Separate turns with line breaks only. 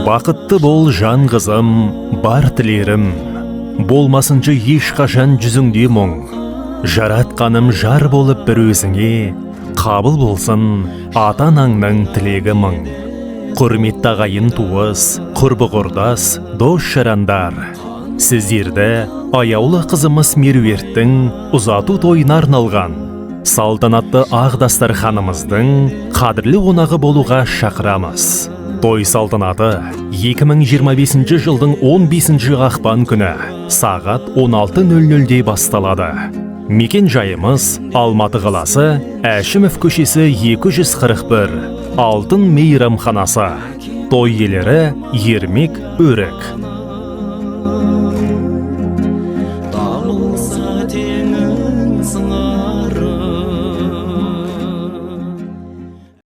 Бақытты бол, жан қызым, бар тілерім. Болмасыншы ешқашан жүзіңде мұң. Жаратқаным жар болып бір өзіңе, қабыл болсын ата-анаңның тілегі мың. Құрметті ағайын туыс, құрбы құрдас, дос жарандар. Сіздерді аяулы қызымыз Меруерттің ұзату тойына арналған салтанатты ақ дастарханымыздың қадірлі қонағы болуға шақырамыз. Той салтанаты 2025 жылдың 15 ақпан күні сағат 16:00-де басталады. Мекен жайымыз: Алматы қаласы, Әшімов көшесі 241, Алтын мейрамханасы. Той иелері: Ермек Өрік.
Табылса тең